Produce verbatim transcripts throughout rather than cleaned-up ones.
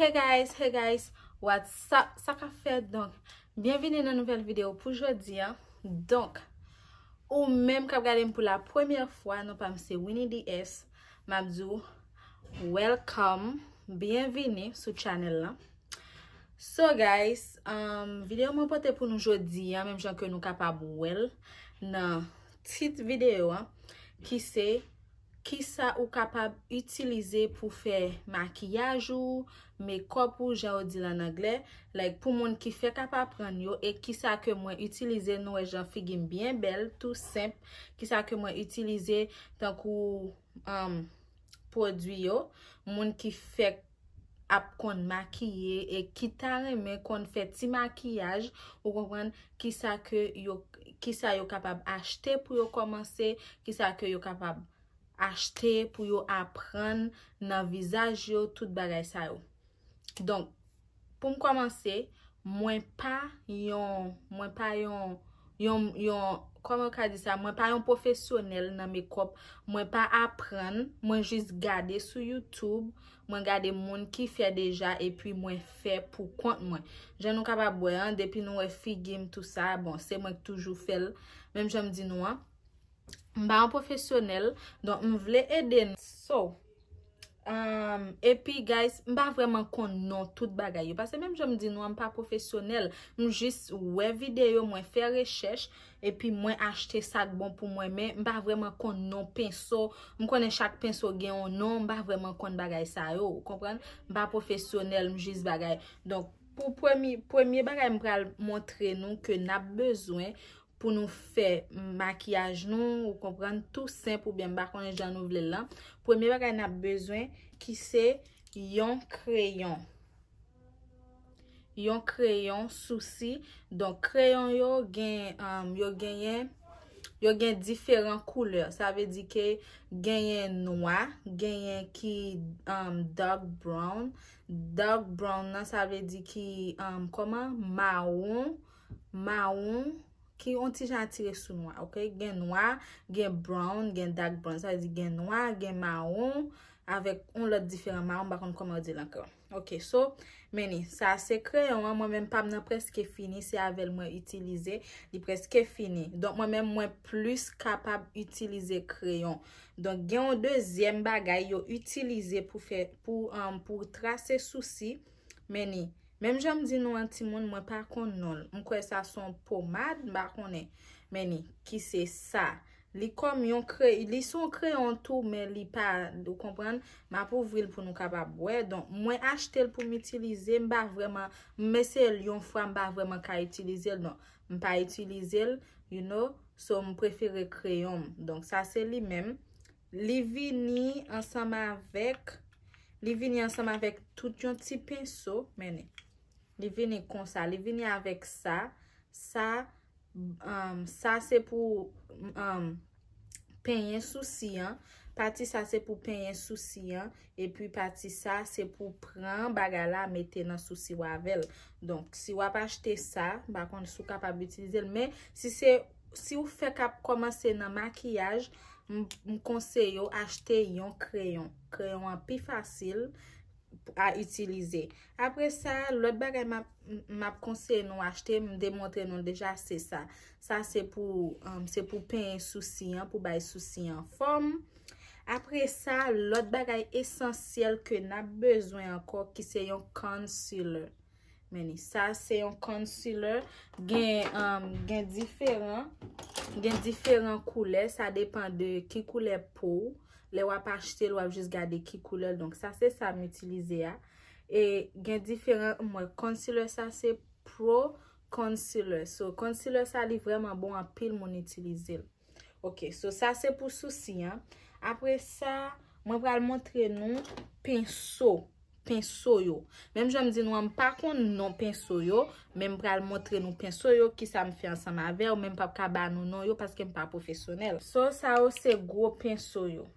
Hey guys, hey guys, what's up? Sa k ap fèt? Donk, byenvini nan nouvèl videyo pou jodi a. Donk, ou menm k ap gade m pou la premyè fwa, non pa m se Winnie D S. M ap di w, welcome, byenvini sou channel la. So guys, um, videyo mwen pote pou nou jodi a, menm jan ke nou kapab wè l nan tit videyo a, ki se kisa ou kapab itilize pou fè makiyaj ou, makeup ou, jan yo di l an anglè, like, pou moun ki fèk ap aprann yo, e kisa ke mwen itilize, nou wè jan figi m byen bèl, tou senp, kisa ke mwen itilize, tankou, um, pwodui yo, moun ki fèk ap konn makiye e ki ta renmen konn fè ti makiyaj, ou konprann, kisa ke yo, kisa yo kapab achte pou yo kòmanse, kisa ke yo kapab achte pou yo aprann nan vizaj yo, tout bagay sa yo. Donk, pou m kòmanse, mwen pa yon, mwen pa yon, yon, yon, kòman yo ka di sa? Mwen pa yon pwofesyonèl nan makeup. Mwen pa aprann, mwen jis gade sou YouTube, mwen gade moun ki fè deja, epi mwen fè pou kont mwen. Jan nou kapab wè an, depi nou wè figi m, tou sa, bon, se mwen ki toujou fè l. Menm jan m di nou an, m pa yon pwofesyonèl, donk m vle ede n. So, um, epi, guys, m pa vrèman konn non tout bagay yo, paske menm jan m di nou an, m pa pwofesyonèl, m jis wè videyo, mwen fè rechèch, epi mwen achte sa k bon pou mwen, men m pa vrèman konn non penso, m konnen chak penso gen yon non, m pa vrèman konn bagay sa yo, ou konprann? M pa pwofesyonèl, m jis bagay. Donk, pou premye, premye bagay m pral montre nou ke n ap bezwen pou nou fè makiyaj nou, ou konprann, tou senp oubyen m pa konnen jan nou vle l lan. Premye bagay n ap bezwen ki se yon kreyon. Yon kreyon sousi. Donk, kreyon yo gen, um, yo genyen, yo gen diferan koulè. Sa vle di ke genyen nwa, genyen ki, um, dark brown. Dark brown nan, sa vle di ki, um, kòman? Mawon, mawon, ki yon ti jan atire sou nwa, ok? Gen nwa, gen brown, gen dark brown. Sa vle di gen nwa, gen mawon, avèk yon lòt diferan mawon, m pa konn kòman yo di l ankò. Ok, so, men ni, sa se kreyon an, mwen menm pa m nan prèske fini, se avè l mwen itilize, li prèske fini. Donk, mwen menm, mwen plis kapab itilize kreyon. Donk, gen yon dezyèm bagay yo itilize pou fè, pou, um, pou trase sousi, men ni, menm jan m di nou an timoun, mwen pa konn non l. M kwè sa se yon pomad, m pa konnen. Men ni, ki se sa. Li kòm yon kre-, li se yon kreyon tou, men li pa, ou konprann? M ap ouvri l pou nou kapab wè. Donk, mwen achte l pou m itilize, m pa vrèman, m eseye l yon fwa, m pa vrèman ka itilize l. Donk, m pa itilize l, you know, so m prefere kreyon m. Donk, sa se li menm. Li vini ansanm avèk, li vini ansanm avèk tout yon ti penso, men ni. Li vini konsa, li vini avèk sa, sa, um, sa se pou, um, penyen sousi an, pati sa se pou penyen sousi an, epi pati sa se pou pran bagay la, mete nan sousi w avè l. Donk, si w ap achte sa, m pa konn si w kapab itilize l, men si se, si w fèk ap kòmanse nan makiyaj, m, m konseye w achte yon kreyon. Kreyon an pi fasil a itilize. Apre sa, lòt bagay m ap, m ap konseye nou achte, m demontre nou deja, se sa. Sa se pou, um, se pou penyen sousi an, pou bay sousi an fòm. Apre sa, lòt bagay esansyèl ke n ap bezwen ankò, ki se yon concealer. Men ni, sa se yon concealer. Gen, um, gen diferan, gen diferan koulè, sa depann de ki koulè po w. Lè w ap achte l, w ap jis gade ki koulè l. Donk, sa se sa m itilize a. E gen diferan, mwen, concealer sa se Pro Concealer. So, concealer sa li vrèman bon, anpil moun itilize l. Ok, so sa se pou sousi an. Apre sa, mwen pral montre nou penso. Penso yo. Menm jan m di nou an, m pa konn non penso yo, men m pral montre nou penso yo, kisa m fè ansanm avè yo, men m p ap ka ba nou non yo paske m pa pwofesyonèl. So, sa yo se gwo penso yo.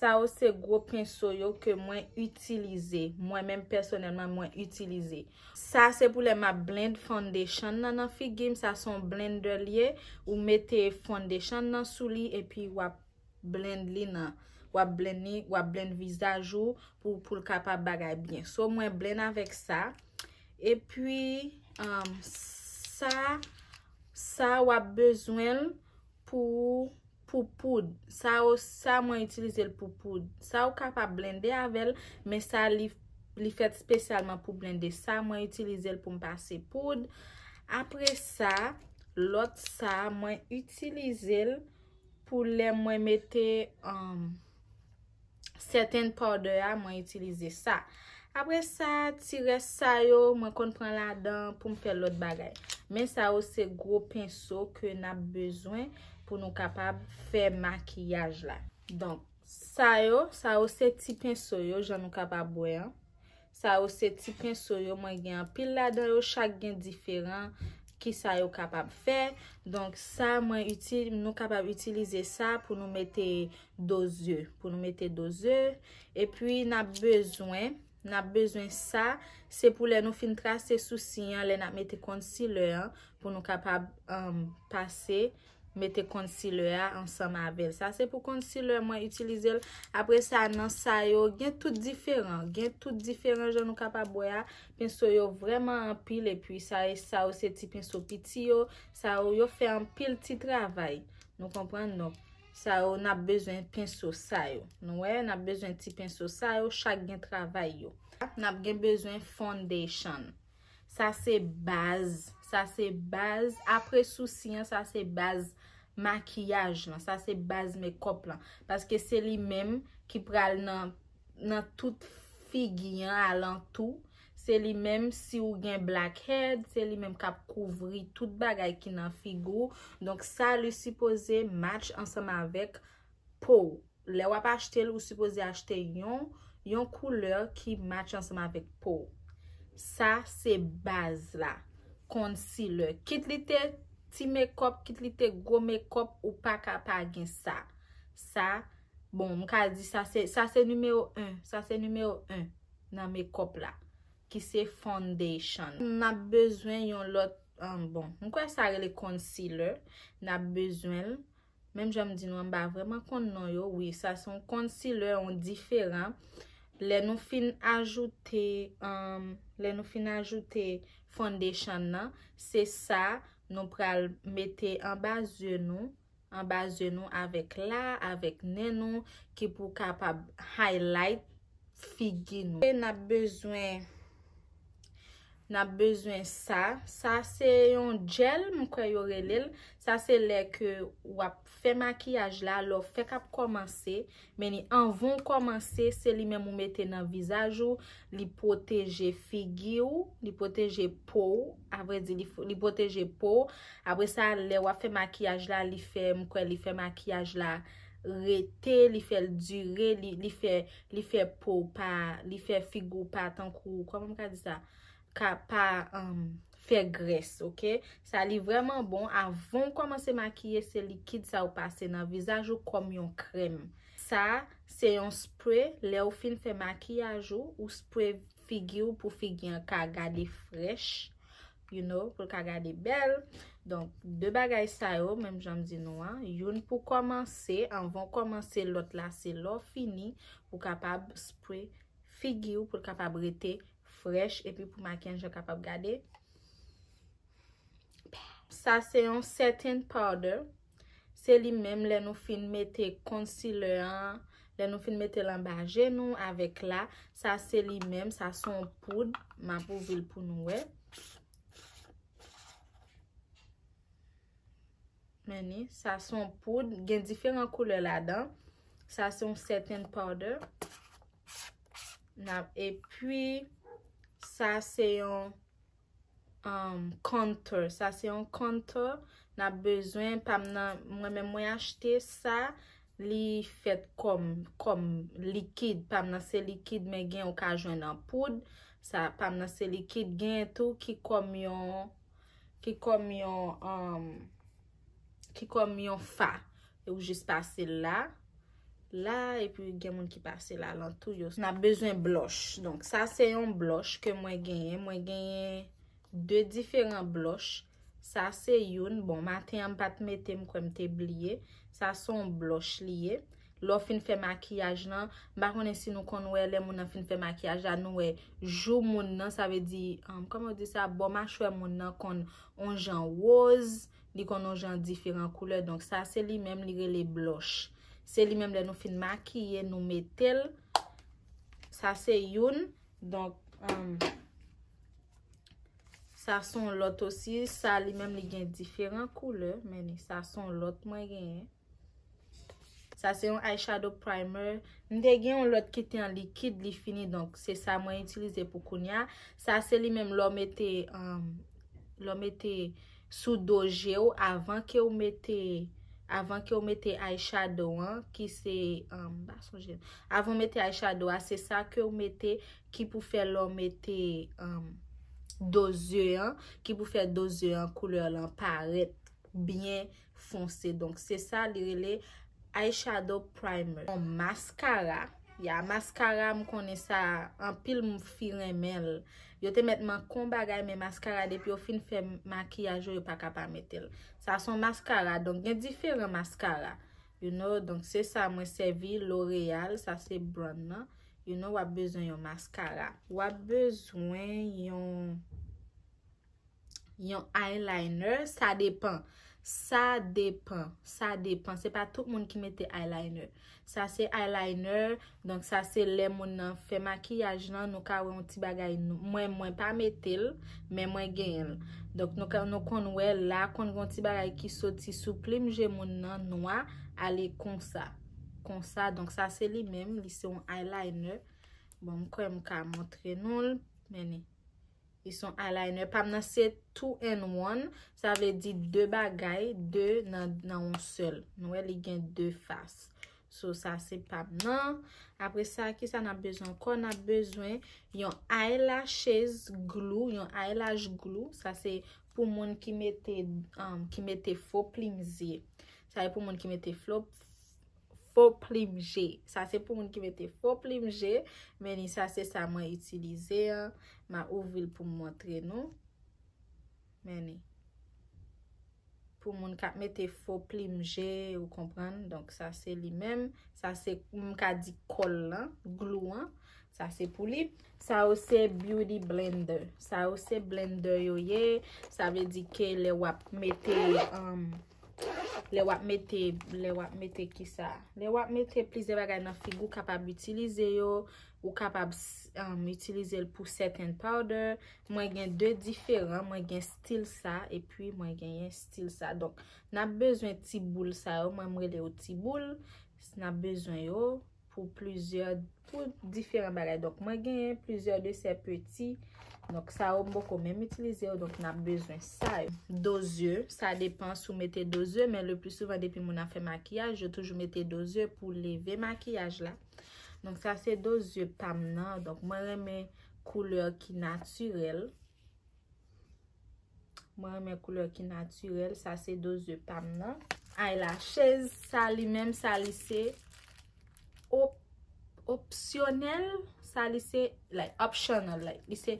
Sa yo se gwo penso yo ke mwen itilize. Mwen menm pèsonèlman, mwen itilize. Sa se pou lè m ap blend foundation nan, nan figi m. Sa se yon blender li ye. Ou mete foundation nan sou li epi w ap blend li nan, w ap blend li, w ap blend vizaj ou pou, pou l kapab bagay byen. So, mwen blend avèk sa. Epi, um, sa, sa w ap bezwen l pou, pou poud. Sa, w- sa mwen itilize l pou poud. Sa ou kapab blende avè l, men sa li, li fèt espesyalman pou blende. Sa mwen itilize l pou m pase poud. Apre sa, lòt sa, mwen itilize l pou lè mwen mete, um, setting powder a, mwen itilize sa. Apre sa, ti rès sa yo, mwen konn pran ladan pou m fè lòt bagay. Men sa yo se gwo penso ke n ap bezwen pou nou kapab fè makiyaj la. Donk, sa yo, sa yo se ti penso yo, jan nou kapab wè an. Sa yo se ti penso yo, mwen gen anpil ladan yo, chak gen diferan ki sa yo kapab fè. Donk, sa mwen itil, nou kapab itilize sa pou nou mete do zye, pou nou mete do zye. Epi, n ap bezwen, n ap bezwen sa, se pou lè nou fin trase sousi an, lè n ap mete concealer an, pou nou kapab, um, pase, mete concealer a ansanm avè l. Sa se pou concealer mwen itilize l. Apre sa, nan sa yo, gen tout diferan. Gen tout diferan jan nou kapab wè a. Penso yo vrèman anpil, epi sa, sa yo se ti penso piti yo. Sa yo, yo fè anpil ti travay. Nou konprann? Donk, sa yo, n ap bezwen penso sa yo. Nou wè, n ap bezwen ti penso sa yo, chak gen travay yo. N ap gen bezwen foundation. Sa se baz. Sa se baz. Apre sousi an, sa se baz makiyaj lan. Sa se baz makeup lan. Paske se li menm ki pral nan, nan tout figi an alantou. Se li menm si ou gen blackhead, se li menm k ap kouvri tout bagay ki nan figi w. Donk sa li sipoze match ansanm avèk po w. Lè w ap achte l, ou sipoze achte yon, yon koulè ki match ansanm avèk po w. Sa se baz la. Concealer. Kit li te ti makeup, kit li te gwo makeup, ou pa ka pa gen sa. Sa, bon, m ka di sa se, sa se nimewo en. Sa se nimewo en nan makeup la. Ki se foundation. N ap bezwen yon lòt, um, bon, m kwè sa rele concealer. N ap bezwen l. Menm jan m di nou an, m pa vrèman konn non yo. Wi, sa se yon concealer, yon diferan. Lè nou fin ajoute, um, lè nou fin ajoute foundation nan, se sa nou pral mete anba zye nou, anba zye nou avèk la, avèk nen nou, ki pou kapab highlight figi nou. E n ap bezwen, n ap bezwen sa. Sa se yon gel, m kwè yo rele l. Sa se lè ke w ap fè makiyaj la, lè w fèk ap kòmanse, men li anvan w kòmanse, se li menm ou mete nan vizaj ou, li pwoteje figi w, li pwoteje po w, avrèdi, li, li pwoteje po w. Apre sa, lè w ap fè makiyaj la, li fè, m kwè li fè makiyaj la rete, li fè l dire, li, li fè, li fè po w pa, li fè figi w pa tankou, kòman m ka di sa? Ka pa, um, fè grès, oke? Sa li vrèman bon. Avan w kòmanse makiye, se likid sa ou pase nan vizaj ou kòm yon krèm. Sa, se yon spray. Lè ou fin fè makiyaj ou, ou spray figi w pou figi an ka gade frèch, you know, pou l ka gade bèl. Donk, de bagay sa yo, menm jan m di nou an, youn pou kòmanse, anvan w kòmanse, lòt la se lè w fini, pou w kapab spray figi w, pou l kapab rete frèch, epi pou makiyaj la kapab gade. Sa se yon setting powder. Se li menm lè nou fin mete concealer an, lè nou fin mete l anba je nou avèk la. Sa se li menm, sa se yon poud. M ap ouvri l pou nou wè. Men ni, sa se yon poud. Gen diferan koulè ladan. Sa se yon setting powder. N ap, epi, sa se yon, um, contour. Sa se yon contour. N ap bezwen, pa m nan, mwen menm mwen achte sa. Li fèt kòm, kòm likid. Pa m nan se likid, men gen ou ka jwenn an poud. Sa, pa m nan se likid. Gen tou ki kòm yon, ki kòm yon, um, ki kòm yon fa. E ou jis pase l la. La, epi gen moun ki pase l alantou yo. N ap bezwen blush. Donk, sa se yon blush ke mwen genyen. Mwen genyen de diferan blush. Sa se youn. Bon, maten an m pa t mete, m kwè m te bliye. Sa se yon blush li ye. lè w fin fè makiyaj lan, m pa konnen si nou konn wè lè moun nan fin fè makiyaj la, nou wè jou moun nan, sa vle di, um, kòman yo di sa, bò machwè moun nan konn on jan woz, li konn on jan diferan koulè. Donk sa se li menm, li rele blush. Se li menm lè nou fin makiye, nou mete l. Sa se youn. Donk, um, sa se yon lòt osi. Sa li menm li gen diferan koulè. Men sa se yon lòt mwen genyen. Sa se yon eyeshadow primer. M te gen yon lòt ki te an likid, li fini. Donk, se sa mwen itilize pou kounya. Sa se li menm lè w mete, um, lè w mete sou do je w avan ke w mete, avan ke w mete eyeshadow an, ki se, um, m pa sonje. Avan w mete eyeshadow a, se sa ke w mete ki pou fè lè w mete, um, do zye an, ki pou fè do zye an koulè lan parèt byen fonse. Donk, se sa li rele eyeshadow primer. Yon maskara. Ya, maskara, m konnen sa, anpil m fi renmen l. Yo te mèt manke yon bagay, men maskara, depi yo fin fè makiyaj yo, yo pa ka pa mete l. Sa se yon maskara, donk gen diferan maskara. You know, donk se sa mwen sèvi, L'Oréal, sa se brand nan. You know, w ap bezwen yon maskara. W ap bezwen yon yon eyeliner, sa depan. Sa depan. Sa depan. Se pa tout moun ki mete eyeliner. Sa se eyeliner. Donk, sa se lè moun nan fè makiyaj lan, nou ka wè yon ti bagay. Mwen, mwen pa mete l, men mwen genyen l. Donk, nou ka, nou konn wè la, konn gen yon ti bagay ki soti sou plim je moun nan, nwa, ale konsa. Konsa. Donk, sa se li menm. Li se yon eyeliner. Bon, m kwè m ka montre nou l. Men li. Li se yon eyeliner. Pa m nan se two in one. Sa vle di de bagay, de nan, nan yon sèl. Nou wè, li gen de fas. So, sa se pa m nan. Apre sa, ki sa n ap bezwen ankò? N ap bezwen yon eyelashes glue, yon eyelash glue. Sa se pou moun ki mete, um, ki mete fo plim zye. Sa se pou moun ki mete fo, fo plim je. Sa se pou moun ki mete fo plim je. Men li, sa se sa mwen itilize an. M a ouvri l pou m montre nou. Men li. Pou moun k ap mete fo plim je, ou konprann. Donk, sa se li menm. Sa se, m ka di kòl lan, glue an. Sa se pou li. Sa yo se beauty blender. Sa yo se blender yo ye. Sa vle di ke lè w ap mete, um, lè w ap mete, lè w ap mete kisa? Lè w ap mete plizyè bagay nan figi w, ou kapab itilize yo. Ou kapab, um, itilize l pou setting powder. Mwen gen de diferan. Mwen gen stil sa, epi mwen genyen stil sa. Donk, n ap bezwen ti boul sa yo. Mwen, m rele yo ti boul. N ap bezwen yo pou plizyè, pou diferan bagay. Donk, mwen genyen plizyè de sè peti. Donk, sa yo, m poko menm itilize yo. Donk, n ap bezwen sa yo. Do zye, sa depan si w mete do zye, men le pli souvan, depi moun ap fè makiyaj, yo toujou mete do zye pou leve makiyaj la. Donk, sa se do zye pa m nan. Donk, mwen renmen koulè ki natirèl. Mwen renmen koulè ki natirèl. Sa se do zye pa m nan. Eyelashes, sa li menm, sa li se op-, opsyonèl. Sa li se, like, optional, like, li se,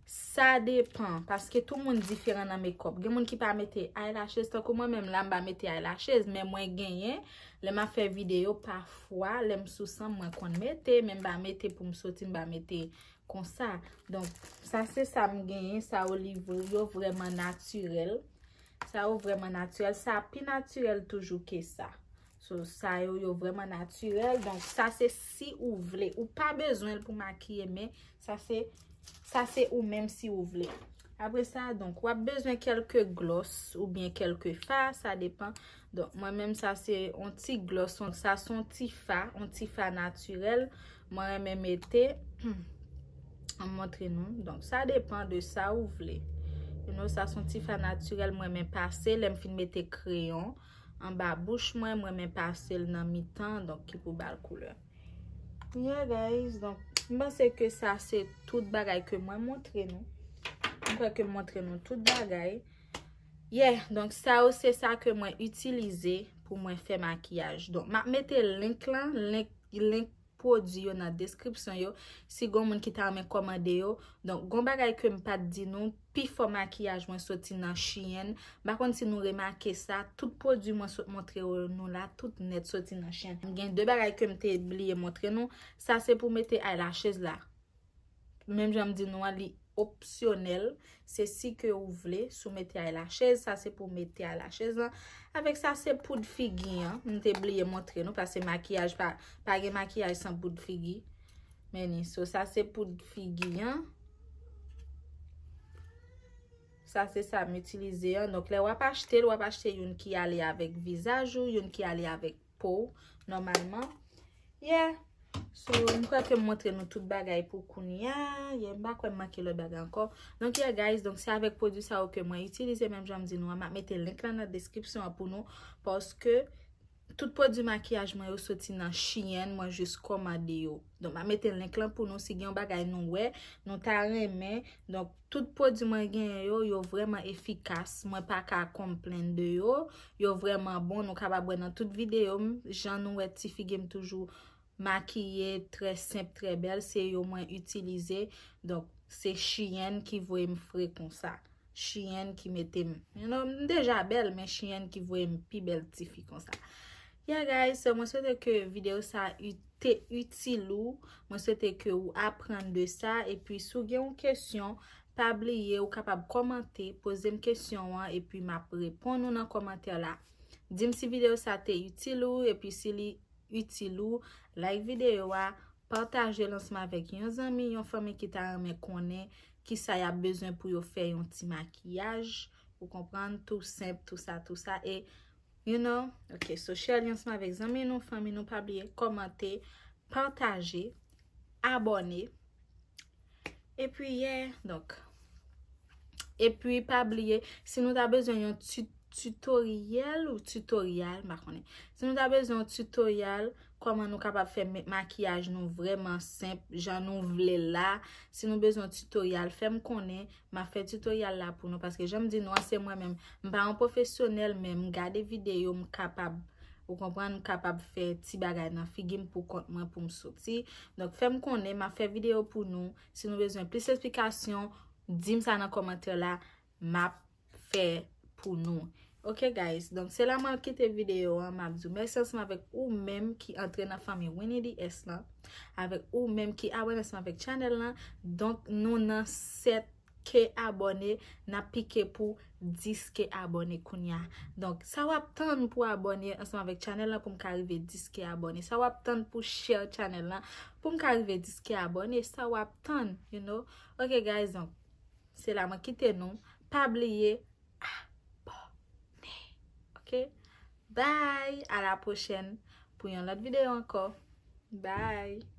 sa depan, paske tout moun diferan nan makeup. Gen moun ki pa mete eyelashes, tankou mwen menm la, m pa mete eyelashes, men mwen genyen, lè m ap fè videyo, pafwa, lè m sou san, mwen konn mete, men m pa mete pou m soti, m pa mete konsa. Donk, sa se sa m genyen, sa yo li vre-, yo vrèman natirèl. Sa yo vrèman natirèl, sa pi natirèl toujou ke sa. So, sa yo, yo vrèman natirèl. Donk, sa se si ou vle. Ou pa bezwen l pou makiye, men sa se, sa se ou menm si ou vle. Apre sa, donk, w ap bezwen kèlke gloss oubyen kèlke fa, sa depan. Donk, mwen menm, sa se yon ti gloss, yon, sa se yon ti fa, yon ti fa natirèl. Mwen renmen mete, m montre nou. Donk, sa depan de sa ou vle. You know, sa se yon ti fa natirèl, mwen renmen pase, lè m fin mete kreyon anba bouch mwen, mwen renmen pase l nan mitan, donk, ki pou ba l koulè. Yeah, guys, donk, m panse ke sa se tout bagay ke mwen montre nou. M kwè ke m montre nou tout bagay. Yeah, donk, sa yo se sa ke mwen itilize pou mwen fè makiyaj. Donk, m ap mete link lan, link, link pwodui yo nan deskripsyon yo. Si gon moun ki ta renmen kòmande yo. Donk, gon bagay ke m pa t di nou, pifò makiyaj mwen soti nan Shein. M pa konn si nou remake sa, tout pwodui mwen sot montre nou la, tout nèt soti nan Shein. Gen de bagay ke m te bliye montre nou. Sa se pou mete eyelashes la. Menm jan m di nou an, li opsyonèl. Se si ke ou vle, si w mete eyelashes, sa se pou mete eyelashes lan. Avèk sa, se poud figi an. M te bliye montre nou, paske makiyaj pa, pa gen makiyaj san poud figi. Men ni, so sa se poud figi an. Sa se sa m itilize an. Donk, lè w ap achte l, w ap achte youn ki ale avèk vizaj ou, youn ki ale avèk po w, nòmalman. Yeah. So, m kwè ke m montre nou tout bagay pou kounye a. Yeah, m pa kwè m manke lòt bagay ankò. Donk, yeah, guys, donk se avèk pwodui sa yo ke mwen itilize, menm jan m di nou an, m ap mete link lan nan deskripsyon an pou nou, paske tout pwodui makiyaj mwen yo soti nan Shein, mwen jis kòmande yo. Donk, m ap mete link lan pou nou, si gen yon bagay nou wè, nou ta renmen. Donk, tout pwodui mwen genyen yo, yo vrèman efikas. Mwen pa ka konplenn de yo. Yo vrèman bon. Nou kapab wè nan tout videyo m, jan nou wè ti figi m toujou makiye, trè senp, trè bèl. Se yo mwen itilize. Donk, se Shein ki voye m fre konsa. Shein ki mete m. You know, m deja bèl, men Shein ki voye m pi bèl tifi konsa. Yeah, guys, so mwen swete ke videyo sa u- te itil ou. Mwen swete ke ou aprann de sa. Epi, si w gen yon kesyon, pa bliye, ou kapab kòmante, poze m kesyon an, epi m ap reponn ou nan kòmantè la. Di m si videyo sa te itil ou, epi si li itil ou, like videyo a, pataje l ansanm avèk yon zanmi, yon fanmi ki ta renmen konnen kisa y ap bezwen pou yo fè yon ti makiyaj. Ou konprann? Tou senp, tou sa, tou sa. E, you know, ok, so share li ansanm avèk zanmi nou, fanmi nou, pa bliye kòmante, pataje, abòne. Epi, yeah, donk. Epi, pa bliye, si nou ta bezwen yon ti tutoriel ou tutorial, m pa konnen. Si nou ta bezwen yon tutorial, kòman nou kapab fè me- makiyaj nou vrèman senp, jan nou vle l la. Si nou bezwen yon tutorial, fè m konnen, m ap fè tutorial la pou nou, paske jan m di nou an, se mwen menm. M pa yon pwofesyonèl, men m gade videyo, m kapab, ou konprann, m kapab fè ti bagay nan figi m pou kont mwen pou m soti. Donk, fè m konnen, m ap fè videyo pou nou. Si nou bezwen plis esplikasyon, di m sa nan kòmantè la, m ap fè pou nou. Ok, guys, donk se la mwen kite videyo an. M ap di w mèsi ansanm avèk ou menm ki antre nan fanmi Winnie D S lan, avèk ou menm ki abòne ansanm avèk channel lan. Donk, nou nan sèt K abòne, n ap pike pou dis K abòne kounye a. Donk, sa w ap tann pou abòne ansanm avèk channel lan pou m ka rive dis K abòne? Sa w ap tann pou share channel lan pou m ka rive dis K abòne? Sa w ap tann, you know? Ok, guys, donk, se la mwen kite nou. Pa bliye abòne. Ok? Bye! A la pwochèn pou yon lòt videyo ankò. Bye!